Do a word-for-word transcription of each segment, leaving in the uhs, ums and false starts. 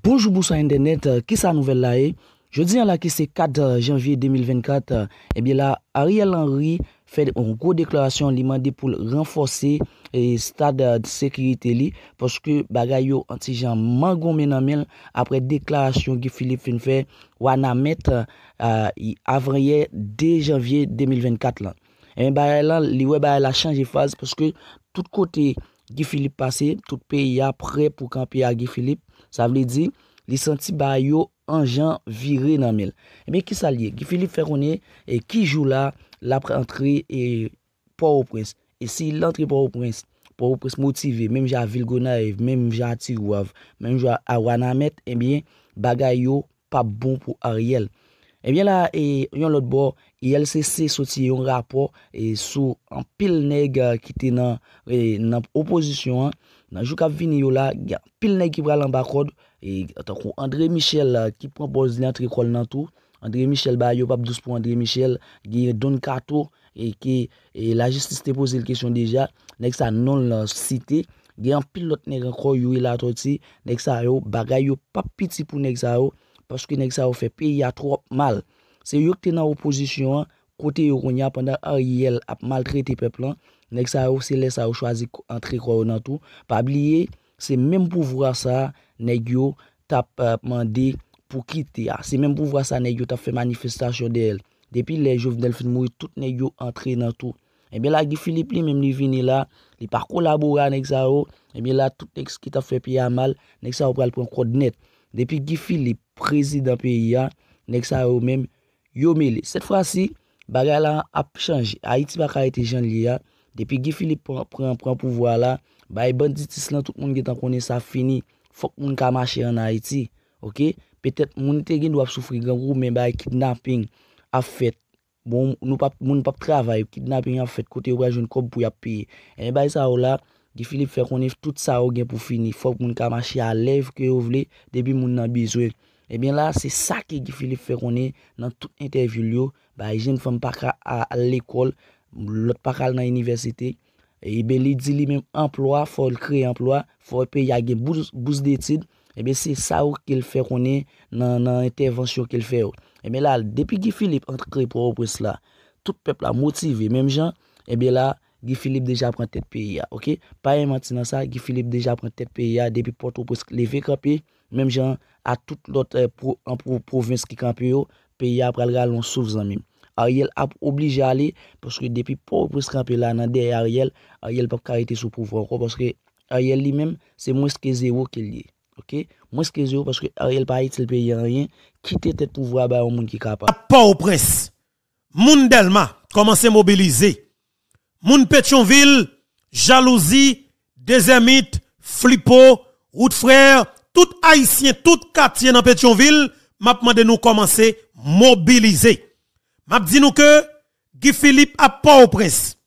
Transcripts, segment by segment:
Bonjou, bonswa entènèt, kisa nouvèl la ye? Jodi a la ki se kat janvye de mil vennkat, ebyen la, Ariel Henry fè yon gwo deklarasyon, li mande pou l ranfòse e stad sekirite li, paske bagay yo an ti jan mangonmen nan men l, apre deklarasyon Guy Philippe fin fè Wanament, e, avanyè de janvye de mil vennkat lan. Ebyen, bagay lan, li wè bagay la chanje faz, paske tout kote Guy Philippe pase, tout peyi a prè pou kanpe a Guy Philippe. Sa vle di, li santi bagay yo an jan vire nan men l. Ebyen, kisa l ye? Guy Philippe fè konnen, e, ki jou la, l ap rantre, e, Pòtoprens. E si l antre Pòtoprens, Pòtoprens motive, menm jan a vil Gonayiv, menm jan a Tigwav, menm jan a Wanament, ebyen, bagay yo p ap bon pou Ariel. Ebyen la, e, yon lòt bò, I L C C soti yon rapò, e, sou anpil nèg, e, ki te nan, e, nan opozisyon an. Nan jou k ap vini yo la, gen anpil nèg ki pral anba kòd, e, tankou André Michel, e, ki pran pòz li antre kò l nan tou. André Michel, bagay yo p ap dous pou André Michel. Gen Don Kato, e, ke, e, lajistis te poze l kesyon deja. Nèg sa non l site. Gen anpil lòt nèg ankò, Youri Latortue. Nèg sa yo, bagay yo p ap piti pou nèg sa yo, paske nèg sa yo fè peyi a twòp mal. Se yo ki te nan opozisyon an, kote yo kounye a pandan Ariel ap maltrete pèp lan. Nèg sa yo, se lè sa yo chwazi k-, antre kò yo nan tou. Pa bliye, se menm pouvwa sa a, nèg yo t ap, e, mande pou kite a. Se menm pouvwa sa a, nèg yo t ap fè manifestasyon dèyè l. Depi lè Jovenel fin mouri, tout nèg yo antre nan tou. Ebyen la, Guy Philippe li menm li vini la, li pa kolabore a nèg sa yo. Ebyen la, tout nèg ki t ap fè peyi a mal, nèg sa yo pral pran kòd nèt. Depi Guy Philippe prezidan peyi a, nèg sa yo menm, yo mele. Sèt fwa si, bagay la ap chanje. Ayiti pa ka rete jan l ye a. Depi Guy Philippe pran, pran, pran pouvwa la, bay banditis lan, tout moun gentan konnen sa fini. Fòk moun ka mache ann Ayiti. Oke? Petèt moun te gen dwa ap soufri grangou, men bay kidnaping ap fèt. Bon, nou p ap, moun p ap travay, kidnaping ap fèt, kote yo pral jwenn kòb pou y ap peye. Ebyen, bay sa yo la, Guy Philippe fè konnen tout sa yo gen pou fini. Fòk moun ka mache a lèv ke yo vle, depi moun nan bezwen. Ebyen la, se sa ke Guy Philippe fè konnen nan tout entèvyou l yo. Bay jenn fanm pa ka a-, al lekòl, lòt pa ka al nan inivèsite. Ebyen, li di li menm anplwa, fò l kreye anplwa, fò peyi a gen bous, bous detid. Ebyen, se sa yo ke l fè konnen nan, nan entèvansyon ke l fè yo. Ebyen, la, depi Guy Philippe antre Pòtoprens la, tout pèp la motive, menm jan, ebyen, la, Guy Philippe deja pran tèt peyi a, oke? Pa gen manti nan sa, Guy Philippe deja pran tèt peyi a, depi Pòtoprens leve kanpe, menm jan a tout lòt, e, pwo-, an pwo-, pwovens ki kanpe yo, peyi a pral rale yon souf, zanmi m. Ariel ap oblije ale, paske depi Pòtoprens kanpe la nan dèyè Ariel, Ariel p ap ka rete sou pouvwa ankò, paske Ariel li menm, se mwens ke zewo ke l ye. Oke? Mwens ke zewo, paske Ariel pa itil peyi a anyen, kite tèt pouvwa a bay yon moun ki kapab. Pòtoprens, moun Dèlma kòmanse mobilize. Moun Petyonvil, Jalouzi, Dezèmit, Flipo, Wout Frè, tout Ayisyen, tout katye nan Petyonvil, m ap mande nou kòmanse mobilize. M ap di nou ke Guy Philippe ap Pòtoprens.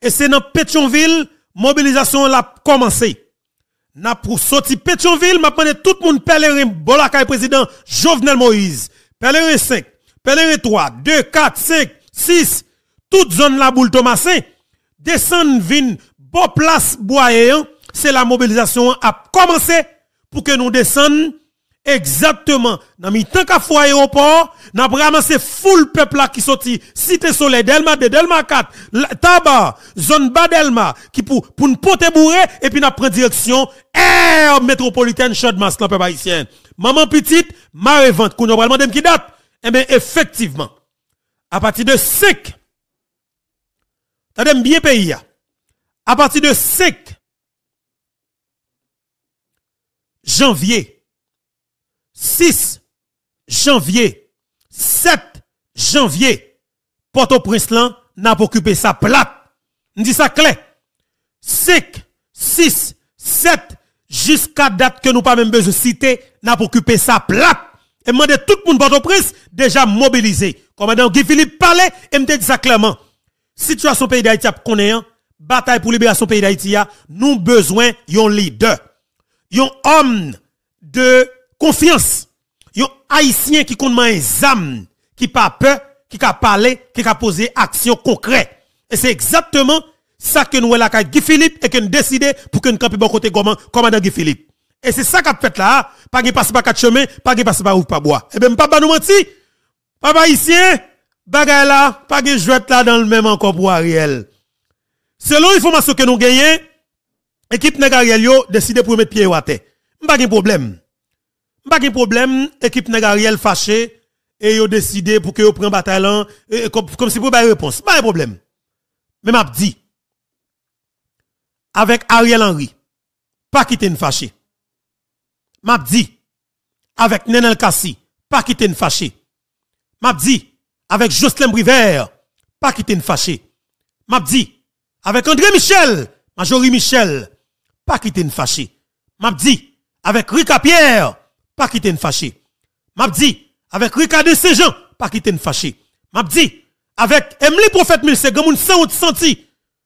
E se nan Petyonvil mobilizasyon an l ap kòmanse. N ap soti Petyonvil, m ap mande tout moun Pèleren bò lakay prezidan Jovenel Moïse. Pèleren senk, Pèleren twa, de, kat, senk, sis, tout zòn Laboul Tomasen, desann vin bò plas Bwaye an, se la mobilizasyon an ap kòmanse pou ke nou desann egzakteman nan mitan Kafou Ayewopò, n ap ranmase foul pèp la ki soti Site Solèy, Dèlma de, Dèlma kat, la-, Taba, zòn Ba Dèlma, ki pou, pou n pote boure, epi n ap pran direksyon air métropolitaine Channmas lan, pèp ayisyen. Manman pitit, mare vant. Kounye a w pral mande m ki dat? Enben, efektivman, apati de senk, tande m byen peyi a, apati de senk janvye, sis janvye, sèt janvye, Pòtoprens lan, n ap okipe sa plat. M di sa klè. Senk, sis, sèt, jiska dat ke nou pa menm bezwen site, n ap okipe sa plat. E m mande tout moun Pòtoprens deja mobilize. Kòmandan Guy Philippe pale, e m te di sa klèman. Sitiyasyon peyi Dayiti ap konnen an, batay pou liberasyon peyi Dayiti a, nou bezwen yon lidè. Yon òm de konfyans. Yon Ayisyen ki konn manyen zam, ki pa pè, ki ka pale, ki ka poze aksyon konkrè. E se egzakteman sa ke n wè lakay Guy Philippe e ke n deside pou ke n kanpe bò kote gòman-, kòmandan Guy Philippe. E se sa k ap fèt la a. Pa gen pase pa kat chemen, pa gen pase pa wout pa bwa. Ebyen, m p ap ba nou manti. Pèp ayisyen, bagay la, pa gen jwèt ladan l menm ankò pou Ariel. Selon enfòmasyon ke nou genyen, ekip nèg Ariel yo deside pou yo met pye yo atè. M pa gen pwoblèm. M pa gen pwoblèm, ekip nèg Ariel fache e yo deside pou ke yo pran batay lan, e, e, kòm, kòmsi pou bay repons. M pa gen pwoblèm. Men m ap di, avèk Ariel Henry, pa kite n fache. M ap di, avèk Nenel Cassy, pa kite n fache. M ap di, avèk Jocelerme Privert, pa kite n fache. M ap di, avèk André Michel, Majorie Michel, pa kite n fache. M ap di, avèk Ricard Pierre, pa kite n fache. M ap di, avèk Ricardin Saint-Jean, pa kite n fache. M ap di, avèk Emely Prophète Milcé, granmoun sanwont santi,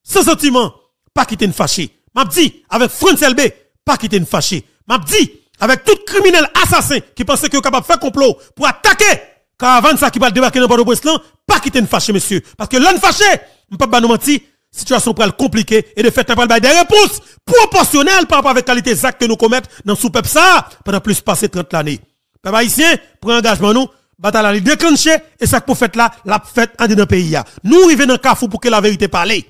san santiman, pa kite n fache. M ap di, avèk Frantz Elbé, pa kite n fache. M ap di, avèk tout kriminèl asasen ki panse ke yo kapab fè konplo pou atake karavàn sa ki pral debake nan Pòtoprens lan, pa kite n fache, mesye. Paske lè n fache, m p ap ba nou manti, sitiyasyon pral konplike e de fèt, n a pral bay de repons pwopòsyonèl pa rapò avèk kalite zak ke nou komèt nan sou pèp sa a pandan plis pase trant lane. Pèp ayisyen, pran angajman nou, batay la li deklanche, e sa k pou fèt la, l ap fèt andedan peyi a. Nou rive nan kafou pou ke laverite pale.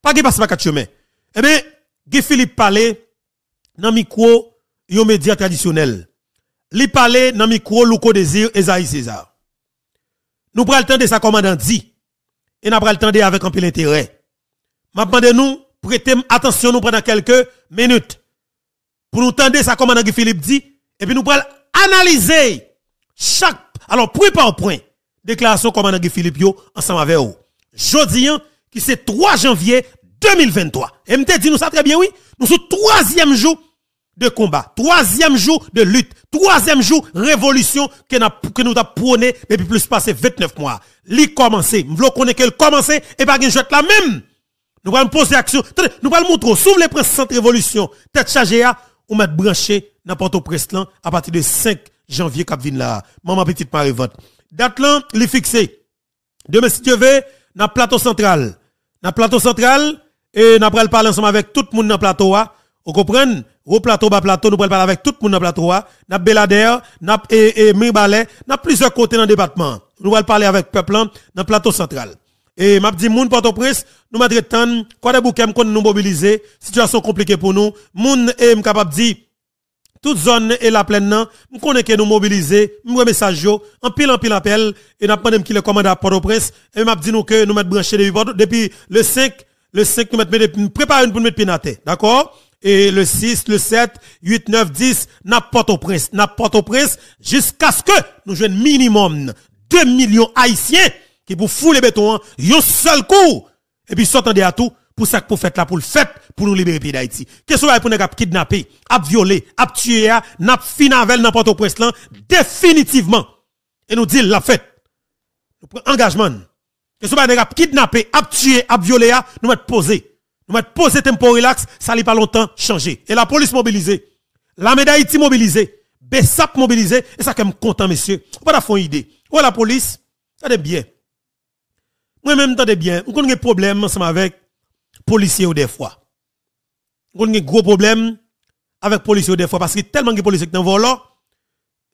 Pa gen pase pa kat chemen. Ebyen, Guy Philippe pale nan mikwo yon medya tradisyonèl. Li pale nan mikwo Louko Désir e Zaï César. Nou pral tande sa kòmandan di, e n a pral tande avèk anpil enterè. M ap mande nou prete m atansyon nou pandan kèlke minit pou nou tande sa kòmandan Guy Philippe di, epi nou pral analize chak, alò, pwen pa pwen, deklarasyon kòmandan Guy Philippe yo ansanm avè w. Jodi a, ki se twa janvye de mil venntwa. E m te di nou sa trè byen, wi. Nou sou twazyèm jou de konba, twazyèm jou de lit, twazyèm jou revolisyon ke n ap, ke nou t ap pwone depi plis pase ventnèf mwa. Li kòmanse. M vle w konnen ke l kòmanse e pa gen jwèt la menm. Nou pral poze aksyon. Tande, nou pral montre w. Si w vle pran sant revolisyon, tèt chaje a, ou mèt branche nan Pòtoprens lan apati de senk janvye k ap vin la a. Manman pitit mare vant. Dat lan, li fikse. Demen, si Dye ve, n ap Plato Santral. N ap Plato Santral, e n ap pral pale ansanm avèk tout moun nan plato a. Ou konprann? Wo plato, ba plato, nou pral pale avèk tout moun nan plato a. N ap Beladè, n ap, e, e, Mibalè, n ap plizyè kote nan depatman an. Nou pral pale avèk pèp lan nan Plato Santral. E m ap di moun Pòtoprens, nou mèt ret tann, Kwadèboukè, m konnen nou mobilize, sitiyasyon konplike pou nou. Moun, e m kapab di, tout zòn e Laplèn nan, m konnen ke nou mobilize, m wè mesaj yo, anpil, anpil apèl, e n ap mande m kilè kòmandan ap Pòtoprens, e m ap di nou ke nou mèt branche depi Pòto-, depi le senk, le senk nou mèt mete, prepare n pou n met pye n atè, dakò? E le sis, le sèt, uit, nèf, dis, n ap Pòtoprens, n ap Pòtoprens, jiskaske nou jwenn minimòm de milyon Ayisyen ki pou foule beton an yon sèl kou. Epi sa w tande a tou, pou sa k pou fèt la, pou l fèt, pou nou libere peyi Dayiti. Kesyon bagay pou nèg ap kidnape, ap vyole, ap tiye a, n ap fin avè l nan Pòtoprens lan, definitivman. E nou di l, l ap fèt. Nou pran angajman n. Kesyon bagay nèg ap kidnape, ap tiye, ap vyole a, nou mèt poze. Nou mèt poze tempo relax, sa li pa lontan chanje. E lapolis mobilize. Lame Dayiti mobilize. BSAP mobilize. E sa fè m kontan, mesye. Ou pa ta fè yon ide. Ou wè lapolis, tande byen. Mwen menm, tande byen, m konn gen pwoblèm ansanm avèk polisye yo dèfwa. M konn gen gwo pwoblèm avèk polisye yo dèfwa, paske tèlman gen polisye ki nan vòlò,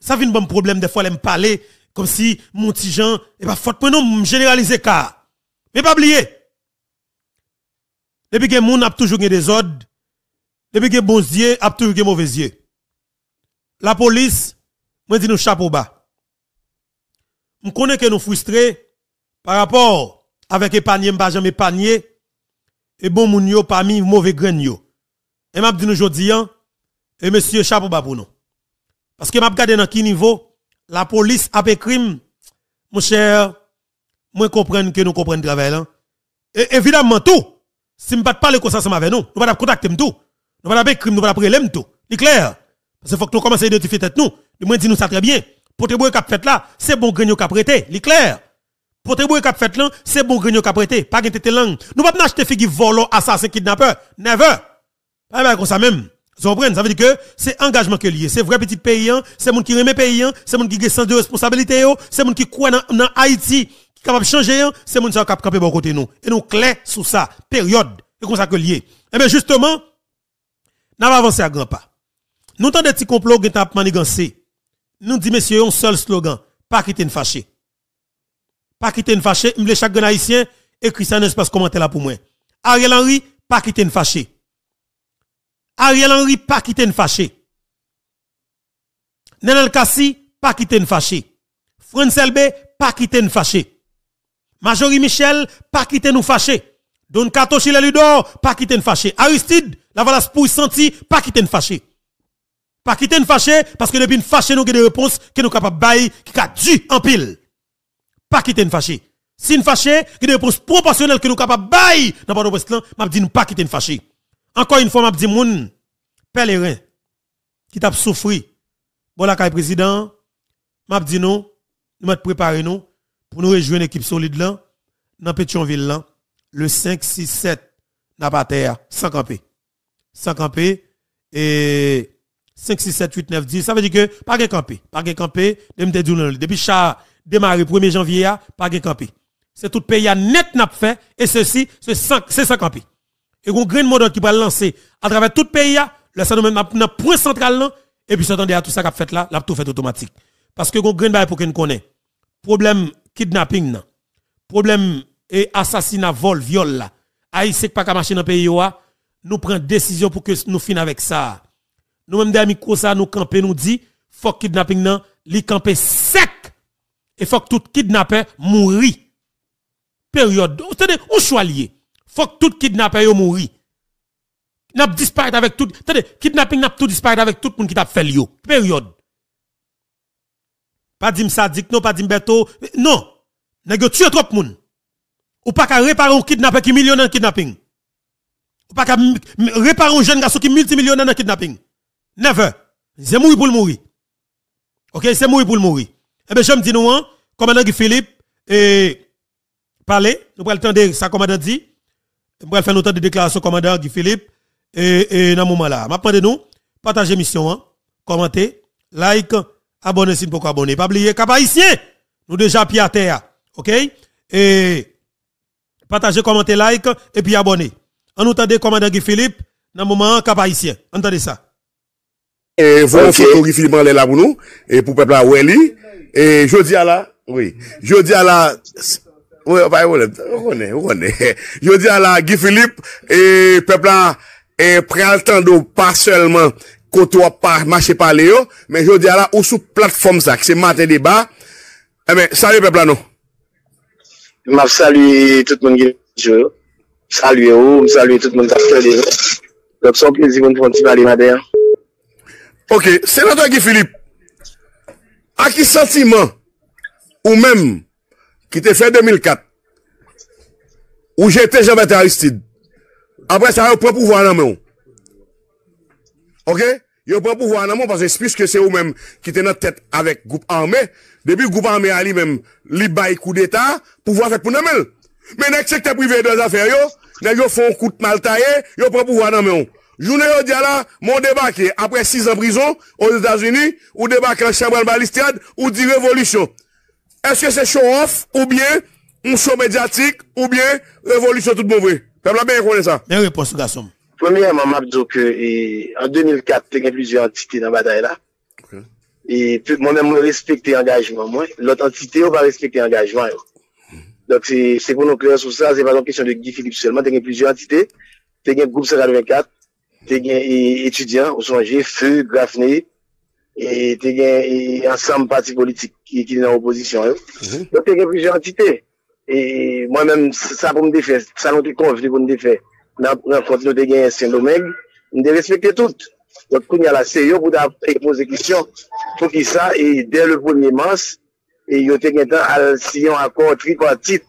sa vin ban m pwoblèm dèfwa lè m pale, kòmsi m on ti jan, e pa fòt mwen non, m jeneralize ka a. Men pa bliye, depi gen moun, ap toujou gen dezòd, depi gen bon zye, ap toujou gen move zye. Lapolis, mwen di nou chapo ba. M konnen ke nou fristre pa rapò avèk epanye m pa janm epanye, e bon moun yo pami move grenn yo. E m ap di nou jodi a, e mesye, chapo ba pou nou. Paske m ap gade nan ki nivo lapolis ap ekri m, monchè, mwen konprann ke nou konprann travay lan. E evidamman tou, si m pa t pale konsa ansanm avè nou, nou pa t ap kontakte m tou. Nou pa t ap ekri m, nou pa t ap rele m tou. Li klè. Paske fòk nou kòmanse idantifye tèt nou. Mwen di nou sa trè byen. Pote boure k ap fèt la, se bon grenn yo k ap rete. Li klè. Pote boure k ap fèt lan, se bon grenn yo k ap rete. Pa gen tete lang. Nou p ap nan achte figi vòlò, asasen, kidnapè. Never. Pa gen bagay konsa menm. Sa w konprann? Sa vle di ke se angajman ke l ye. Se vrè pitit peyi an, se moun ki renmen peyi an, se moun ki gen sans de responsablite yo, se moun ki kwè nan, nan Ayiti, ki kapab chanje an, se moun sa yo k ap kanpe bò kote nou. E nou klè sou sa. Peryòd. E konsa ke l ye. Enben, jisteman, n ap avanse a gran pa. Nou tande ti konplo gentan ap maniganse. Nou di mesye yon sèl slogan, pa kite n fache. Pa kite n fache, m vle chak grenn ayisyen ekri sa nan espas kòmantè la pou mwen. Ariel Henry, pa kite n fache. Ariel Henry, pa kite n fache. Nenel Cassy, pa kite n fache. Frantz Elbé, pa kite n fache. Majorie Michel, pa kite nou fache. Don Kato, Chilè Lidò, pa kite n fache. Aristide, Lavalas pouri santi, pa kite n fache. Pa kite n fache, paske depi n fache, nou gen de repons ke nou kapab bay ki ka di anpil. Pa kite n fache. Si n fache, gen de repons pwopòsyonèl ke nou kapab bay nan Pòtoprens lan, m ap di nou pa kite n fache. Ankò yon fwa, m ap di moun, pèleren, ki t ap soufri bò lakay prezidan an, m ap di nou, nou mèt prepare nou pou nou rejwenn ekip solid lan nan Petyonvil lan, le senk, sis, sèt, n ap atè a, san kanpe. San kanpe, e senk, sis, sèt, uit, nèf, dis, sa vle di ke pa gen kanpe. Pa gen kanpe, depi m te di w nan, depi cha a demare premye janvye a, pa gen kanpe. Se tout peyi a nèt n ap fè, e sesi, se san, se san kanpe. E gon grenn modòd ki pral lanse atravè tout peyi a, lè sa nou menm n ap nan pwen santral lan, epi sa w tande a tout sa k ap fèt la, l ap tou fèt otomatik. Paske gon grenn bagay pou ke n konnen. Pwoblèm kidnaping nan, pwoblèm e asasina, vòl, vyòl la, Ayisyen k pa ka mache nan peyi yo a, nou pran desizyon pou ke nou fin avèk sa a. Nou menm dèyè mikwo sa a, nou kanpe, nou di, fòk kidnaping nan, li kanpe sèk! E fòk tout kidnapè mouri. Peryòd. Ou tande, yon chwa l ye. Fòk tout kidnapè yo mouri. N ap disparèt avèk tout. Tande, kidnaping n ap tou disparèt avèk tout moun ki t ap fè l yo. Peryòd. Pa di m Sadik non, pa di m Bèto. Non. Nèg yo tiye twòp moun. Ou pa ka repare yon kidnapè ki milyonè nan kidnaping. Ou pa ka m- m- repare yon jèn gason ki miltimilyonè nan kidnaping. Never. Se mouri pou l mouri. Ok, se mouri pou l mouri. Enben, jan m di nou an, kòmandan Guy Philippe, e, pale, nou pral tande sa kòmandan di. M pral fè nou tande deklarasyon kòmandan Guy Philippe, e, e, nan moman la. M ap mande nou, pataje emisyon an, kòmante, like, abòne si n poko abòne. Pa bliye, Kap Ayisyen, nou deja pye atè a, ok? E, pataje, kòmante, like, epi abòne. An nou tande kòmandan Guy Philippe, nan moman an, Kap Ayisyen. An n tande sa. E, voye yon foto Guy Philippe anlè la pou nou, e pou pèp la wè li. E, jodi a la, wi. Jodi a la, s- wi, pa gen pwoblèm, ou konnen, ou konnen. Jodi a la, Guy Philippe, e, pèp la, e, pral tande w pa sèlman kote w ap pa- mache pale yo, men jodi a la, ou sou platfòm sa, ki se Maten Deba. Enben, salye pèp la non. M ap salye tout moun ki nan yo. Salye ou, m salye tout moun k ap tande nou. Donk, se yon plezi pou n fè yon ti pale maten an. Ok, Senatè Guy Philippe, a ki santiman ou menm ki te fè de mil kat, ou jete Jean Bertrand Aristide, apre sa yo pran pouvwa nan men w. Ok? Yo pran pouvwa nan men w paske piske se ou menm ki te nan tèt avèk gwoup ame, depi gwoup ame a li menm li bay koudeta, pouvwa fèk pou nan men l. Men nèg sektè prive yo dan zafè yo, nèg yo fè yon kout mal taye, yo pran pouvwa nan men w. Jounen jodi a la, men w debake apre sis an prizon Ozetazini, ou debake an chanm anba listrad, ou di revolisyon. Èske se show off oubyen yon show medyatik oubyen revolisyon tout bon vre? Pèp la benyen konnen sa. Men repons ou gason m. Premyèman, m ap di w ke e, an de mil kat, te gen plizyè antite nan batay la. E, mwen menm, mwen respekte angajman mwen. Lòt antite yo pa respekte angajman yo. Donk, se se pou nou klè sou sa, se pa yon kesyon de Guy Philippe sèlman. Te gen plizyè antite. Te gen gwoup san katrevenkat, te gen e, etidyan, ou sonje, Feu, Grafne, e te gen e, ansanm pati politik ki, ki te nan opozisyon yo. Donk, te gen plizyè antite. E mwen menm, sa pou m te fè, sa nou te konvni pou n te fè nan rankont nou te genyen Sendomeng, m te respekte tout. Donk, kounye a la, se yo pou ta poze kesyon poukisa, e dè le premye mas, e yo te gentan al siyen yon akò tripatit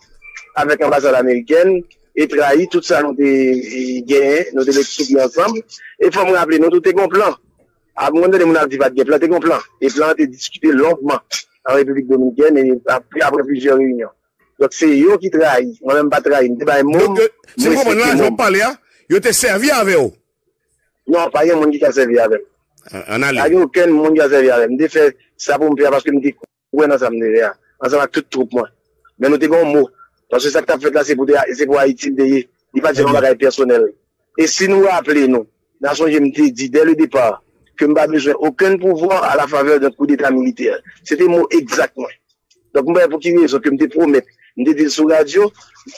avèk anbasad amerikèn e trayi tout sa nou te e, genyen, nou te met sou pye ansanm. E fò m raple nou, tout te gen yon plan. A mwen tande moun ap di pa t gen plan, te gen yon plan. E plan an te diskite longman an Repiblik Dominikèn e apre, apre plizyè reyinyon. Donk, se yo ki trayi. Mwen menm m pa t trayi. M te bay mo m. Donk, si m konprann la, jan w ap pale a, yo te sèvi avè w. Non, pa gen moun ki ka sèvi avè m. Pa gen okenn moun ki ka sèvi avè m. M te fè sa pou m fè a paske m te kwè nan sa m te fè a, ansanm ak tout twoup mwen. Men nou te gen yon mo. Paske sa k t ap fèt la, se pou, se pou Ayiti l te ye. Li pa t yon bagay pèsonèl. E si nou raple nou, n a sonje m te di, dès le départ, ke m pa bezwen okenn pouvwa a la favè d'un coup d'État militaire. Se te mo egzak mwen. Donk, m pa wè pou ki rezon ke m te pwomèt, m te di l sou radyo,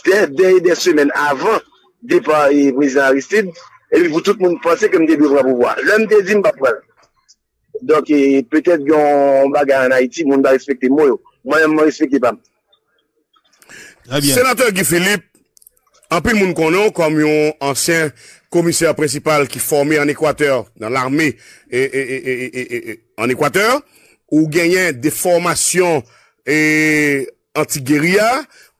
dè, dè, dè semèn avan depa e, prezidan Aristide, epi pou tout moun panse ke m te dwe pran pouvwa. Lè m te di m p ap pran l. Donk, e, petèt gen yon bagay ann Ayiti, moun pa respekte mo yo. Mwen menm, mwen respekte pa m. Senatè Guy Philippe, anpil moun konnen w kòm yon ansyen komisè prensipal ki fòme ann Ekwatè, nan lame ann Ekwatè. Ou genyen de fòmasyon anti-geriya,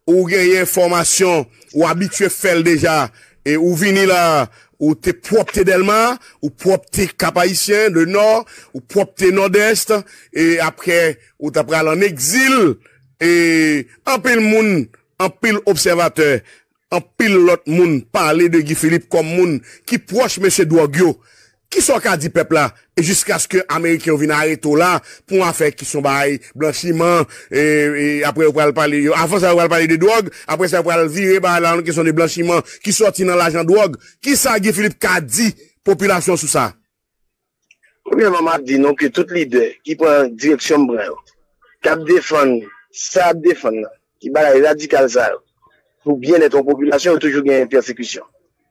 ou genyen fòmasyon, ou abitye fè l deja, e ou vini la, ou te pwòpte Dèlma, ou pwòpte Kap Ayisyen, le Nò, ou pwòpte Nòdès, e apre, ou ta pral ann egzil, e anpil moun, anpil obsèvatè, anpil lòt moun pale de Guy Philippe kòm moun ki pwòch mesye dwòg yo. Kisa w ka di pèp la e jiskaske Ameriken yo vin arete w la pou yon afè ki se yon bagay blanchiman, e, e apre yo pral pale, yo, avan sa yo pral pale de dwòg, apre sa yo pral vire bagay la nan kesyon de blanchiman ki sòti nan lajan dwòg. Kisa Guy Philippe ka di popilasyon sou sa? Premyèman, m ap di nou ke tout lidè ki pran direksyon m pran yo, k ap defann sa y ap defann nan, ki bagay radikal sa yo, pou byennèt yon popilasyon, yo toujou gen pèsekisyon.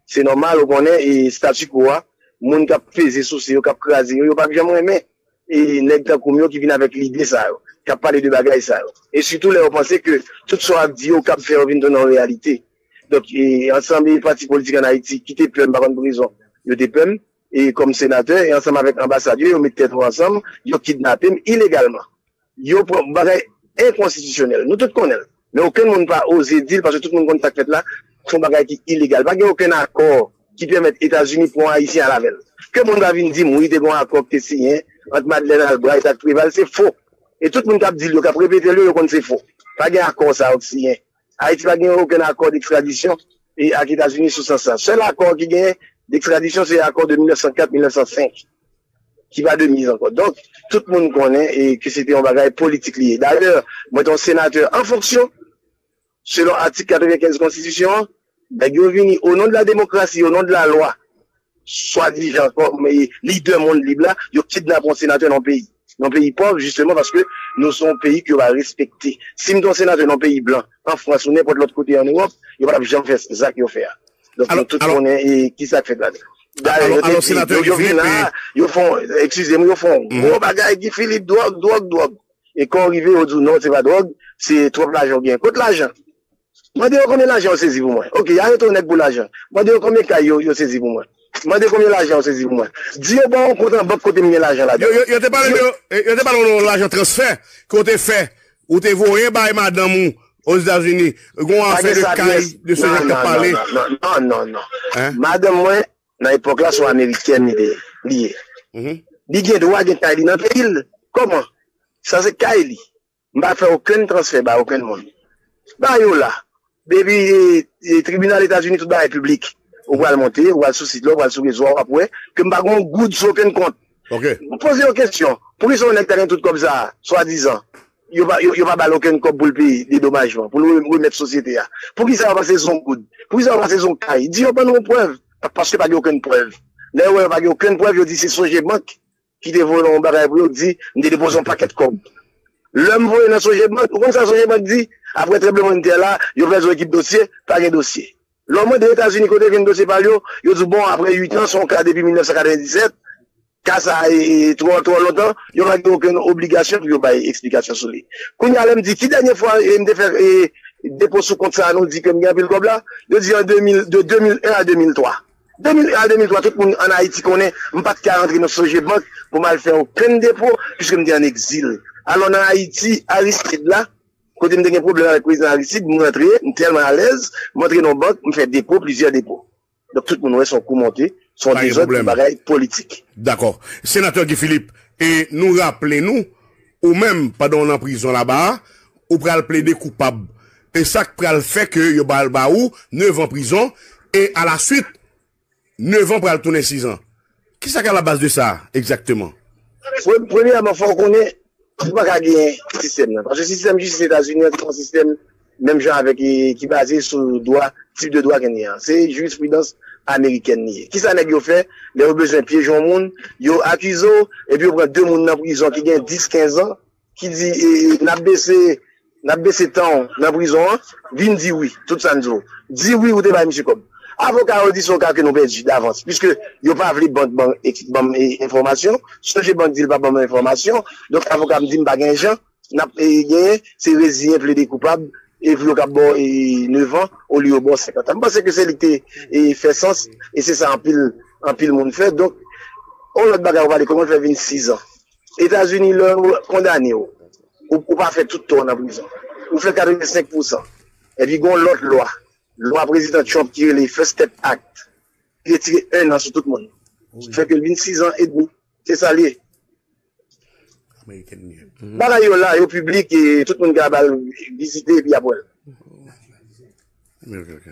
Se nòmal, ou konnen, e statu quo a, moun k ap peze souse yo, k ap kraze yo, yo p ap janm renmen e nèg tankou m yo ki vin avèk lide sa yo, k ap pale de bagay sa yo. E sitou lè yo panse ke tout sa w ap di yo kab fè yo vin tounen yon reyalite. Donk, e, ansanm e pati politik ann Ayiti ki te pè m, m pa konn pou rezon yo te pè m, e kòm senatè, e ansanm avèk anbasad yo, yo met tèt yo ansanm, yo kidnape m ilegalman. Yo pran bagay enkonstitisyonèl. Nou tout konnen l. Men okenn moun pa oze di l, paske tout moun konn sa k fèt la, se yon bagay ki ilegal. Pa gen okenn akò ki pèmèt Etazini pran Ayisyen al avè l. Ke moun pa vin di m, wi, te gen yon akò ki te siyen ant Madeleine Albright ak Préval, se fo. E tout moun k ap di l yo, k ap repete l yo, yo konn se fo. Pa gen akò sa yo k siyen. Ayiti pa gen okenn akò dekstradisyon e ak Etazini sou sans sa. Sèl akò ki genyen dekstradisyon, se akò de mil nèf san kat, mil nèf san senk, ki pa de miz ankò. Donk, tout moun konnen e ke se te yon bagay politik li ye. Dayè, mwen te yon senatè an fonksyon, selon atik katrevenkenz konstitisyon an, nèg yo vini, au nom de la démocratie, au nom de la loi, swadizan kòm e, lidè mond lib la, yo kidnape yon senatè nan yon peyi. Nan yon peyi pòv, jisteman, paske nou se yon peyi ke yo pa respekte. Si m te yon senatè nan yon peyi blan, an Frans ou nenpòt lòt kote an Ewòp, yo pa t ap janm fè zak yo fè a. Donk, nou tout konnen e, ki sa k fèt ladan. Dayè, yo te di, yo, yo vin la, yo fè yon, eskize m, yo fè yon gwo bagay, Guy Philippe, dwòg, dwòg, dwòg. E kan w rive, yo di w non, se pa dwòg, se twòp lajan w gen. Kot lajan? Mande yo konbyen lajan yo sezi pou mwen. Oke, arete yon nèg pou lajan. Mande yo konbyen kay yo, yo sezi pou mwen. Mande konbyen lajan yo sezi pou mwen. Di yo ba w yon kont an bank kote m gen lajan ladan. Yo, yo, yo te pale de, yo, yo te pale de yon lajan transfè ke w te fè. Ou te voye bay madanm ou Ozetazini. Gon afè de kay, de se jan k ap pale. Non, non, non, non. Madanm mwen, nan epòk la, se yon amerikèn li te, li ye. Li gen dwa gen kay li nan peyi l. Kòman? Sa se kay li. M pa fè okenn transfè ba okenn moun. Ba yo la. Depi e, e, tribinal Etazini, tout bagay piblik. Ou pral monte, ou pral sou sit la, ou pral sou rezo a, w ap wè ke m pa gen yon goud sou okenn kont. M poze yon kesyon. Poukisa yon nèg ta gen tout kòb sa a, swadizan, yo pa, yo, yo pa ba l okenn kòb pou l peye dedomajman, pou l re- remèt sosyete a? Poukisa yo pa sezi yon goud? Poukisa yo pa sezi yon kay? Di yo ban nou yon prèv. Pa- Paske pa gen okenn prèv. Lè yo wè yo pa gen okenn prèv, yo di se Sogebank ki te voye yon bagay pou yo, di m te depoze yon pakèt kòb. Lè m voye nan Sogebank, ou konn sa Sogebank di? Apre tranblemanntè la, yo fè yon ekip dosye, pa gen dosye. Lè w mande Etazini kote gen dosye pa l yo, yo di w bon, apre uit an, se yon ka depi mil nèf san katrevenndisèt, ka sa a e, e, twò, twò lontan, yo pa gen okenn obligasyon pou yo bay eksplikasyon sou li. Kounye a, lè m di, ki dènye fwa e, m te fè e, depo sou kont sa a, nou di ke m gen anpil kòb la? Yo di an de mil, de de mil en a de mil twa. De mil en a de mil twa, tout moun ann Ayiti konnen m pa t ka rantre nan Sogebank pou m al fè okenn depo, piske m te ann egzil. Alò, nan Ayiti, Aristide la, kote m te gen pwoblèm avèk prezidan Aristide, m rantre, m tèlman alèz, m antre nan yon bank, m fè depo, plizyè depo. Donk, tout moun wè se yon kou monte, se yon dezòd, yon bagay politik. Dakò. Senatè Guy Philippe, e nou raple nou, ou menm, pandan w nan prizon laba a, ou pral plede koupab. E sa k pral fè ke yo pral ba ou nevan prizon, e alaswit, nevan pral tounen sizan. Kisa k alabaz de sa, egzakteman? Pre- Premyèman, fò w konnen, ou pa ka genyen sistèm nan. Paske sistèm jistis Etazini an, se yon sistèm menm jan avèk, e, ki baze sou dwa, tip de dwa ke n gen an. Se jirispridans amerikèn li ye. Kisa nèg yo fè? Lè yo bezwen pyeje yon moun, yo akize w, epi yo pran de moun nan prizon ki gen dis, kenz an, ki di, e, e, n ap bese, n ap bese tan w nan prizon an, vin di wi, tout sa n di w. Di wi, ou te bay misye kòb. Avoka yo di se yon ka ke nou pèdi davans, piske yo pa vle bank ban, ban m, e, enfòmasyon. Sonje bank di l pa ban m enfòmasyon. Donk, avoka m di m pa gen jan. N ap, e, genyen, se reziyen, plede koupab, e pou yo ka ba w, e, nèf an, olye yo ba w senkant an. M panse ke se li ki te, e, fè sans, e se sa anpil, anpil moun fè. Donk, yon lòt bagay ou pale, kòman l fè vin sis an? Etazini, lè yo kondane w, ou, ou pa fè tout tan w nan prizon. Ou fè katrevensenk pousan. Epi, gen yon lòt lwa, lwa Prezidan Trump ki rele First Step Act, ki retire en an sou tout moun. Ki fè ke l vin sis an edmi. Se sa l ye. American Union. Bagay yo la, yo piblik, e tout moun ka ba l vizite, epi apre l. Ok, ok.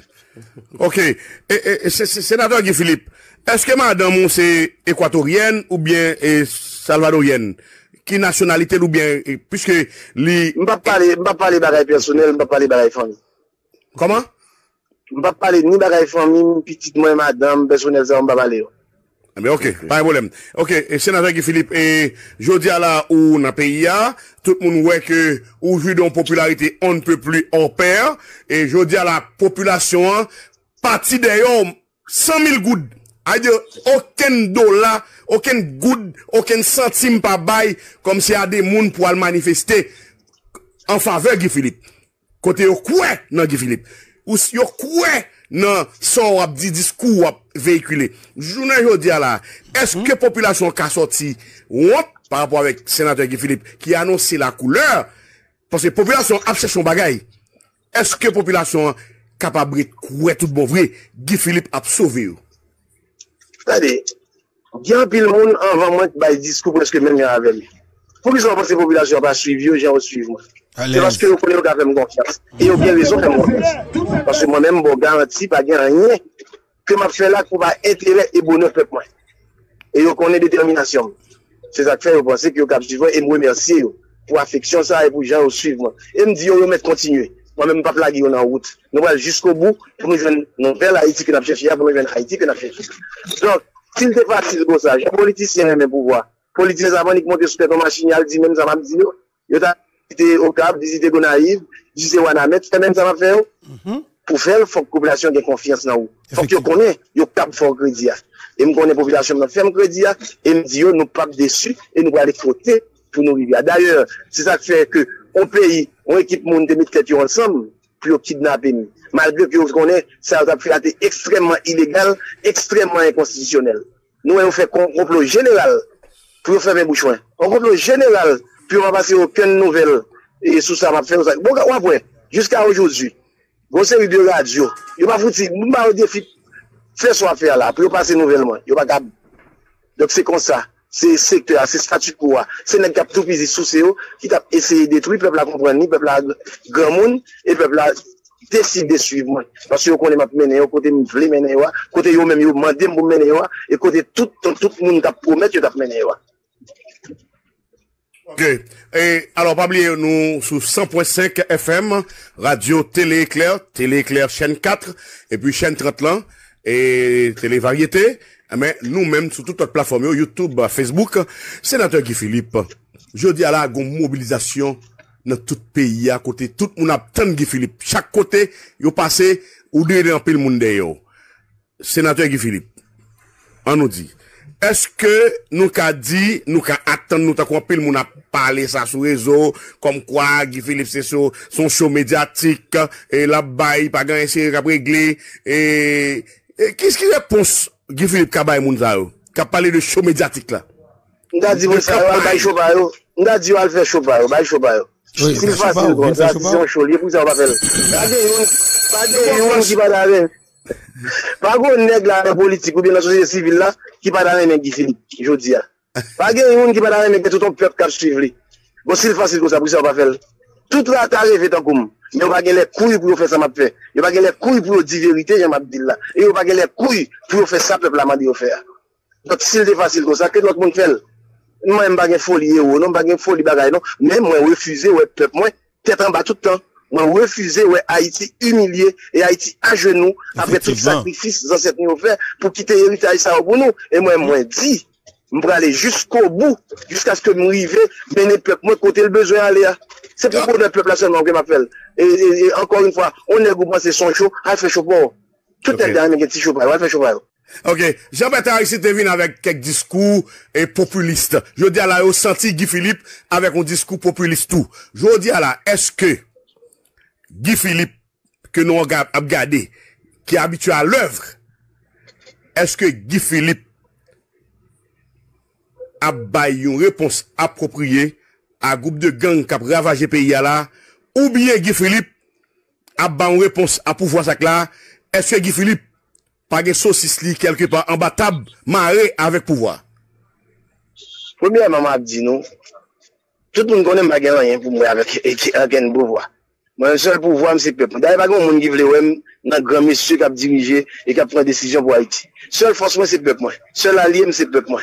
Ok. E, e, e, se- se- Senatè Guy Philippe, èske madanm ou se ekwatoryèn oubyen e, salvadoryèn? Ki nasyonalite l oubyen, e, piske li M p ap pale, m p ap pale bagay pèsonèl, m p ap pale bagay fanmi. Kòman? M p ap pale ni bagay fanmi m, pitit mwen, madanm, pèsonèl sa yo, m pa pale yo. Ebyen, ok, pa gen pwoblèm. Ok, e, Senatè Guy Philippe, e, jodi a la ou nan peyi a, tout moun wè ke ou jwi de yon popilarite on ne peut plus hors pair, e jodi a la popilasyon an pati dèyè w san mil goud. Sa vle di, okenn dola, okenn goud, okenn santim pa bay kòmsi a de moun pou al manifeste an favè Guy Philippe. Kote yo kwè nan Guy Philippe. Ou s- yo kwè nan sa w ap di, diskou w ap veyikile. Jounen jodi a la, èske popilasyon an ka sòti wont pa rapò avèk senatè Guy Philippe ki anonse la koulè? Paske popilasyon an ap chèche yon bagay. Èske popilasyon an kapab ret kwè tout bon vre Guy Philippe ap sove yo? Tande, gen anpil moun anvan mwen k bay diskou prèske menm jan avè m. Poukisa w panse popilasyon an pa swiv yo jan yo swiv mwen? Se paske yo konnen yo ka fè m konfyans. E yo gen rezon fè m konfyans. Paske mwen menm, m ba w garanti, pa gen anyen ke m ap fè la ki pou pa enterè e bonè pèp mwen. E yo konnen detèminasyon m. Se sa k fè yo panse ke yo kab swiv mwen e m remèsye yo pou afeksyon sa a e pou jan yo swiv mwen. E m di yo, yo mèt kontinye. Mwen menm, m p ap lage yo nan wout. Nou pral jiskobou pou nou jwenn nouvèl Ayiti ke n ap chèche a, pou nou jwenn Ayiti ke n ap chèche. Donk, si l te fasil konsa, jan politisyen renmen pouvwa, politisyen sa pa annik monte sou tèt yon machin, y al di menm sa m ap di yo. Yo ta vizite Okap, vizite Gonayiv, vizite Wanament, fè menm sa m ap fè yo. Pou fè l, fòk popilasyon gen konfyans nan ou. Fòk yo konnen yo kab fè w kredi a. E m konnen popilasyon m nan fè m kredi a, e m di yo nou p ap desi e nou prale kote pou nou rive a. Dayè, se sa k fè ke yon peyi, yon ekip moun te met tèt yo ansanm pou yo kidnape m. Malgre ke yo konnen sa yo t ap fè a te ekstrèmman ilegal, ekstrèmman enkonstitisyonèl. Nou wè yo fè kon- konplo jeneral pou yo fèmen bouch mwen. Yon konplo jeneral pou yo pa pase okenn nouvèl e sou sa m ap fè yo sa. Bon, w ap wè, jiska ojodi, gon seri de radyo, yo pa fouti, m ba yo defi, fè sa w ap fè a la, pou yo pase nouvèl mwen. Yo pa kab. Donk se konsa, se sektè a, se statu quo a, se nèg k ap toupizi souse yo, ki t ap eseye detwi pèp la, konprann li, pèp la granmoun, e pèp la deside swiv mwen. Paske yo konnen m ap mennen yo kote m vle mennen yo a, kote yo menm yo mande m pou m mennen yo a, e kote tout, tout, tout moun t ap pwomèt yo t ap mennen yo a. Ok. E, alò, pa bliye, nou sou san pwen senk F M, Radyo Tele Eklè, Tele Eklè chèn kat, epi chèn trant lan, e Tele Varyete. Men nou menm, sou tout lòt platfòm yo, YouTube, Facebook, Senatè Guy Philippe, jodi a la, gon mobilizasyon nan tout peyi a, kote tout moun ap tann Guy Philippe. Chak kote yo pase, ou dwe anpil moun dèyè w. Senatè Guy Philippe, an nou di, èske nou ka di, nou ka atann nou tankou anpil moun ap pale sa sou rezo, kòmkwa Guy Philippe se so, se yon cho medyatik, e l ap bay, pa gen anyen serye k ap regle, e, e ki, ki repons Guy Philippe ka bay moun sa yo, k ap pale de cho medyatik la? M ta di moun sa yo al bay cho pa yo. M ta di yo al fè cho pa yo, bay cho pa yo. Si l fasil konsa, si se yon cho l ye, poukisa yo pa fè l? Pa gen youn, pa gen youn ki pa ta renmen. Pa gen nèg la nan politik oubyen nan sosyete sivil la ki pa ta renmen Guy Philippe jodi a. Pa gen youn ki pa ta renmen gen tout yon pèp k ap swiv li. Bon, si l fasil konsa, poukisa yo pa fè l? Tout la ta reve tankou m. Men yo pa gen lè kouy pou yo fè sa m ap fè. Yo pa gen lè kouy pou yo di verite jan m ap di l la. E yo pa gen lè kouy pou yo fè sa pèp la mande yo fè a. Donk, si l te fasil konsa, ke lòt moun fè l. Mwen, m pa gen foli ewo, non, m pa gen foli bagay, non. Men mwen refize wè pèp mwen tèt anba tout tan. Mwen refize wè Ayiti imilye e Ayiti ajenou apre tout sakrifis zansèt nou yo fè pou kite eritaj sa yo pou nou. E mwen, mwen di, m prale jiskobou, jiskaske m rive mennen pèp mwen kote l bezwen ale a. Se pou bonè pèp la sèlman ke m ap fè l. E, e, e ankò yon fwa, on nèg ou panse se yon cho, al fè cho pa w. Tout nèg ta renmen gen ti cho pa yo, al fè cho pa yo. Ok, Jean Bertrand Aristide te vin avèk kèk diskou e popilis. Jodi a la, yo santi Guy Philippe avèk yon diskou popilis tou. Jodi a la, èske Guy Philippe ke nou ap gade, ki abitye a lèv, èske Guy Philippe ap bay yon repons apwopriye a gwoup de gang k ap ravaje peyi a la, oubyen Guy Philippe ap bay yon repons a pouvwa sa k la, èske Guy Philippe pa gen sosis li kèlkepa anba tab mare avèk pouvwa? Premyèman, m ap di nou, tout moun konnen m pa gen anyen pou m wè avèk ankenn pouvwa. Mwen menm, sèl pouvwa m se pèp mwen. Dayè, pa gen yon moun ki vle wè m nan gran mesye k ap dirije e k ap pran desizyon pou Ayiti. Sèl fòs mwen se pèp mwen. Sèl alye m se pèp mwen.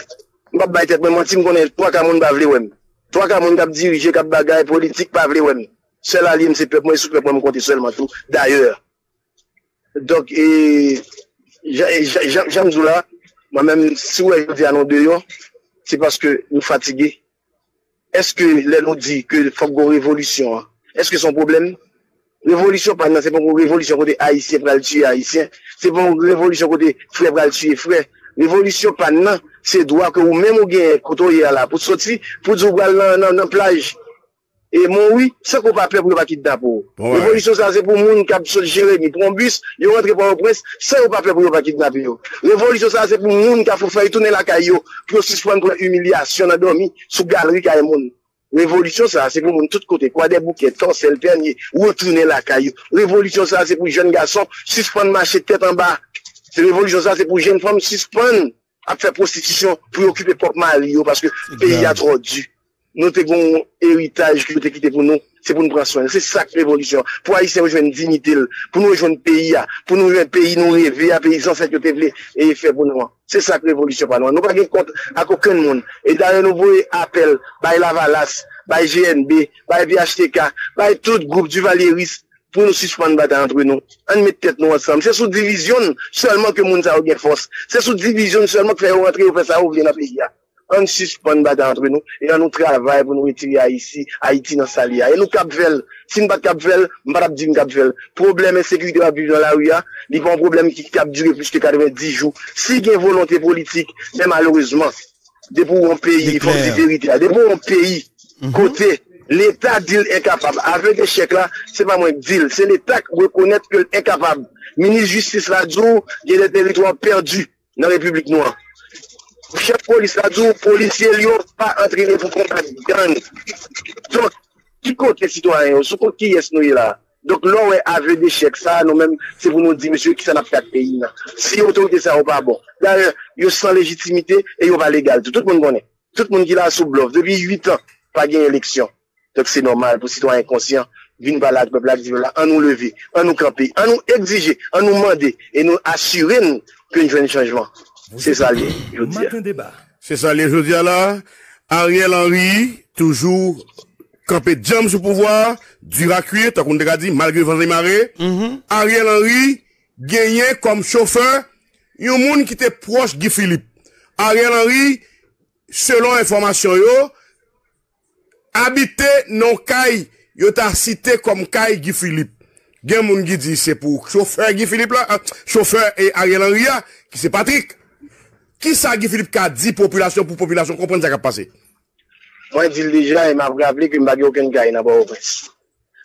M p ap bay tèt mwen manti, m konnen twa ka moun pa vle wè m. Twa ka moun k ap dirije, k ap bagay politik pa vle wè m. Sèl alye m se pèp mwen, e sou pèp mwen m konte sèlman tou. Dayè, donk, e, jan, jan, jan, jan m di w la, mwen menm, si w wè jodi a nou deyò, se paske nou fatige. Èske lè nou di ke fòk gen revolisyon an, èske se yon pwoblèm? Revolisyon pa n nan, se pa yon revolisyon kote Ayisyen pral tiye Ayisyen. Se pa yon revolisyon kote frè pral tiye frè. Revolisyon pa n nan, se dwa ke ou menm ou genyen kote w ye a la, pou soti, pou di w pral nan, nan, nan plaj e Monwi, san ke w pa pè pou yo pa kidnape w. Revolisyon sa a, se pou moun k ap sot Jeremi, pran bis, yo rantre Pòtoprens, san yo pa pè pou yo pa kidnape yo. Revolisyon sa a, se pou moun k ap fè yo tounen lakay yo, pou yo sispann pran imilyasyon nan dòmi sou galri kay moun. Revolisyon sa a, se pou moun tout kote, Kwadèboukè, Tòsèl, Pènye, retounen lakay yo. Revolisyon sa a, se pou jèn gason sispann mache tèt anba. Se revolisyon sa a, se pou jèn fanm sispann ap fè pwostitisyon pou yo okipe pwòp mari yo, paske peyi a twò di. Nou te gen yon eritaj ke yo te kite pou nou, se pou n pran swen l. Se sa k revolisyon. Pou Ayisyen yo jwenn diyite l, pou nou jwenn peyi a, pou nou jwenn peyi nou reve a, peyi zansèt yo te vle e fè pou nou an. Se sa k revolisyon pa nou an. Nou pa gen kont ak okenn moun. E dayè nou voye apèl bay Lavalas, bay G N B, bay P H T K, bay tout gwoup divalyeris pou nou sispann batay antre nou. Ann met tèt nou ansanm. Se sou divizyon n sèlman ke moun sa yo gen fòs. Se sou divizyon n sèlman k fè yo rantre, yo fè sa yo vle nan peyi a. Ann sispann batay antre nou e ann nou travay pou nou retire Ayiti, Ayiti nan sa l ye a. E nou kab fè l. Si n pa t kab fè l, m pa t ap di n kab fè l. Pwoblèm ensekirite w ap viv nan lari a, li pa yon pwoblèm ki kab dire plis ke katrevenndis jou. Si gen volonte politik, men malerezman, depi w yon peyi, fò w di verite a, depi w yon peyi kote Leta di l enkapab, avè de chèk la, se pa mwen k di l, se Leta k rekonèt ke l enkapab. Minis jistis la di w gen de teritwa pèdi nan repiblik nou an. Chèf polis la di w polisye l yo pa antrene pou konbat gang. Donk, ki kote sitwayen yo? Sou kont kiyès nou ye la a? Donk, lè w wè avè de chèk sa a, nou menm, se pou nou di, mesye, kisa n ap fè ak peyi n nan? Si otorite sa yo pa bon. Dayè, yo san lejitimite e yo pa legal tou. Tout moun konnen. Tout moun ki la sou blòf. Depi uit an, pa gen eleksyon. Donk, se nòmal pou sitwayen konsyan vin pale ak pèp la, ak di pèp la, ann nou leve, ann nou kanpe, ann nou egzije, ann nou mande, e nou asire n ke n jwenn chanjman. Se sa l ye, jodi a. Se sa l ye jodi a la. Ariel Henry toujou kanpe djanm sou pouvwa a, dur à cuire, tankou n te ka di, malgre van e mare. Ariel Henry genyen kòm chofè yon moun ki te pwòch Guy Philippe. Ariel Henry, selon enfòmasyon yo, abite nan yon kay yo ta site kòm kay Guy Philippe. Gen moun ki di se pou chofè Guy Philippe la, chofè e Ariel Henry a, ki se Patrick. Kisa Guy Philippe ka di popilasyon pou popilasyon konprann sa k ap pase? Mwen di l deja e m ap raple ke m pa gen okenn kay nan Pòtoprens.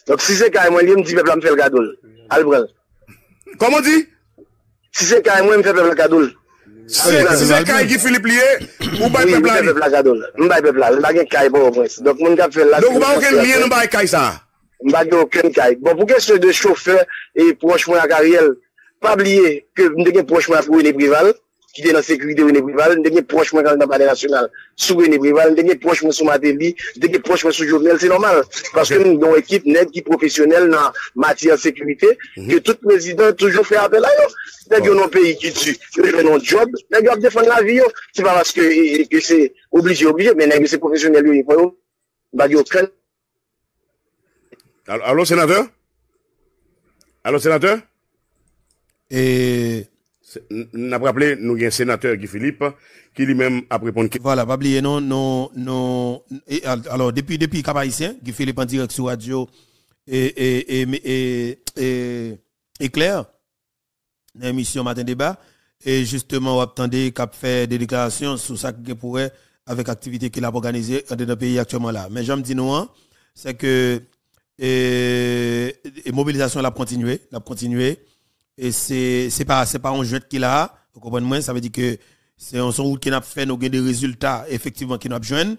Donk, si se kay mwen li ye, m di pèp la m fè l kado l. Al pran l. Kòman w di? Si se kay mwen, m fè pèp la kado l. Si se kay Guy Philippe li ye, ou bay pèp la li? M fè pèp la kado l. M bay pèp la l. M pa gen kay Pòtoprens. Donk, moun k ap fè l la. Donk, ou pa gen okenn lyen nan bagay kay sa a? M pa gen okenn kay. Bon, pou kesyon de chofè e pwòch mwen ak Ariel, pa bliye ke m te gen pwòch mwen ak René Préval, ki te nan sekirite René Préval, m te gen pwòch mwen nan Palè Nasyonal sou René Préval, m te gen pwòch mwen sou Martelly, m te gen pwòch mwen sou Jovenel, se nòmal. Paske m gen yon ekip nèg ki pwofesyonèl nan matyè sekirite, ke tout prezidan toujou fè apèl a yo. Nèg yo nan yon peyi ki di, yo jwenn yon djòb, nèg yo ap defann lavi yo. Se pa paske e, e, ke se oblije, oblije, men nèg yo se pwofesyonèl yo ye, fò yo, m pa gen okenn Alo, senatè? Alo, senatè? E Se- n- N ap raple, nou gen senatè Guy Philippe ki li menm ap reponn ke- Vwala, pa bliye non, non, non, e, al- alò, depi, depi Cap Haïtien, Guy Philippe an dirèk sou radyo e, e, e, e, e, Éclair, nan emisyon Maten Deba, e jisteman w ap tande k ap fè de deklarasyon sou sa ki gen pou wè avèk aktivite ke l ap òganize andedan peyi aktyèlman la. Men jan m di nou an, se ke e, e mobilizasyon l ap kontinye, l ap kontinye. E se, se pa, se pa yon jwèt ki la, ou konprann mwen, sa vle di ke se yon, se yon wout ke n ap fè, nou gen de rezilta efektivman ke n ap jwenn.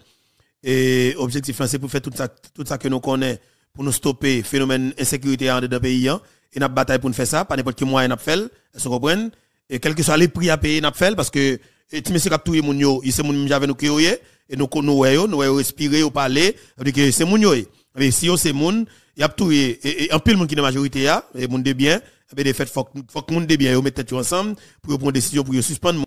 E objektif lan se pou fè tout sa, tout sa ke nou konnen pou nou stope fenomèn ensekirite a andedan peyi an. E n ap batay pou n fè sa, pa nenpòt ki mwayen n ap fè l, èske w konprann? E kèlkeswa le pri a peye n ap fè l, paske e, ti mesye k ap touye moun yo, se moun menm jan avè nou ke yo ye, e nou, nou wè yo, nou wè yo respire, yo pale, sa vle di ke se moun yo ye. Ebyen, si yo se moun, y ap touye e, e, anpil moun ki nan majorite a, e moun de byen, ebyen, de fèt, fòk, fòk moun de byen yo met tèt yo ansanm pou yo pran desizyon pou yo sispann